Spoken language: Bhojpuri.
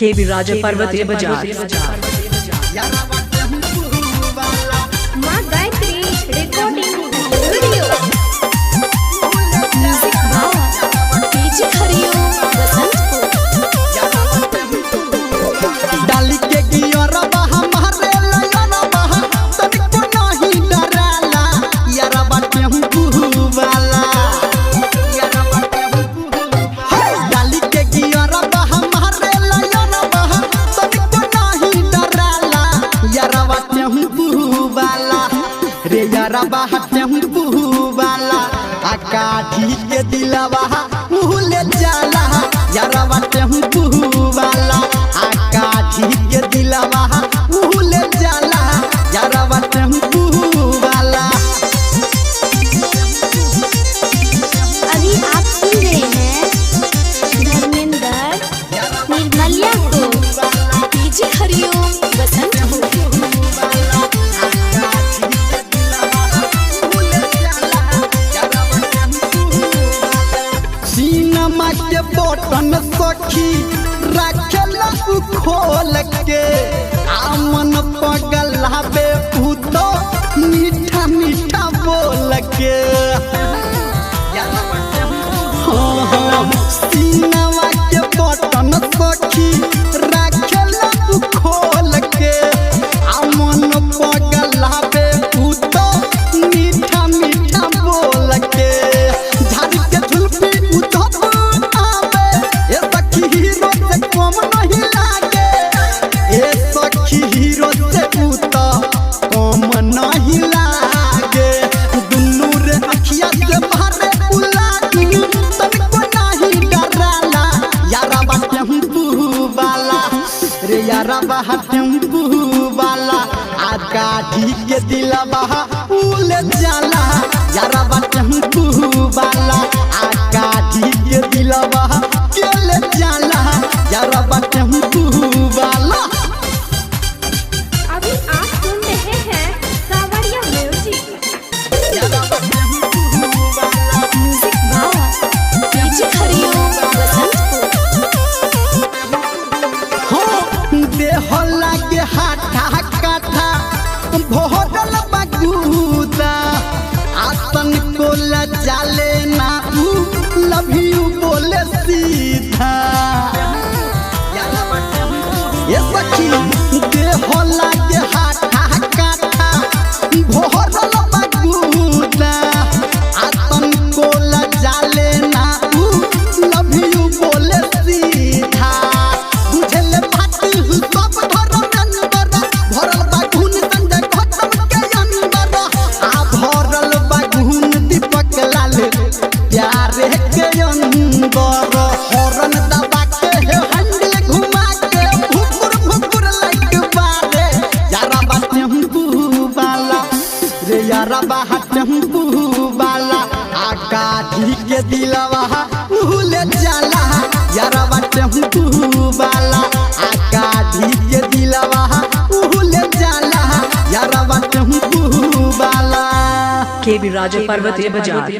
के बी राजा पर्वतीय बाजार। माँ Gayatri recording studio. Music by DJ Hariom Basantpur. डाली के गियरबा हमारे लयनबा, तनिको नहीं डराला यारबा टेम्पू वाला। हे, डाली के गियरबा हमारे लयनबा, तनिको नहीं डराला यारबा टेम्पू वाला। रे यारबा टेम्पू वाला, आ काठी के दिलवा मुहले जाला यारबा टेम्पू वाला। आ काठी के दिलवा मुहले जाला यारबा टेम्पू वाला। अभी आप सुन रहे हैं धर्मेंद्र निर्मलिया को। डीजे हरिओम बसंतपुर। सीनमा के बटन सखी राखेला उ खोल के, आमन पगलाबे भूतो मीठा मीठा बोल के। हाँ हाँ, सीनमा के बटन सखी राखेला उ खोल के, आमन पगलाबे भूतो मीठा मीठा बोल के। झाड़ के झुलपी उधर आवे, ए सखी हीरो से कम नहीं लागे। ए सखी हीरो से उत कम नहीं लागे। दुनू रे अखिया से मारे उलाटी, तनिको नहीं डराला यारा बा टेम्पू वाला। रे यारा बा टेम्पू वाला, आ काठी के दिलवा उले जाला यारा बा टेम्पू वाला। आ काठी के दिलवा केले जाला यारा बा टेम्पू वाला। अभी आप सुन रहे हैं Sanwariya music. Music by DJ Hariom Basantpur. हो देह लागे हाथा काठा भोरल बगूदा, आतन को लजाले ना ऊ लव you बोले सीधा। ये सखी देह लागे हाथा काठा भोरल बगूदा, आतन को लजाले ना ऊ लव you बोले सीधा। बुझल बात सब धर्मेंद्र, भरल बागुन संजय गौतम के अंदर। आ भरल बागुन दीपक लाल प्यारे के अंदर। हॉर्न दबा के हैंडल घुमा के भुकुर भुकुर लाइट बारे यारा बा टेम्पू वाला। रे यारा बा टेम्पू वाला, आ काठी के दिलवा उले जाला यारा बा टेम्पू वाला। आ काठी के दिलवा उले जाला यारा बा टेम्पू वाला। के बी राजा पर्वतीय बाजार।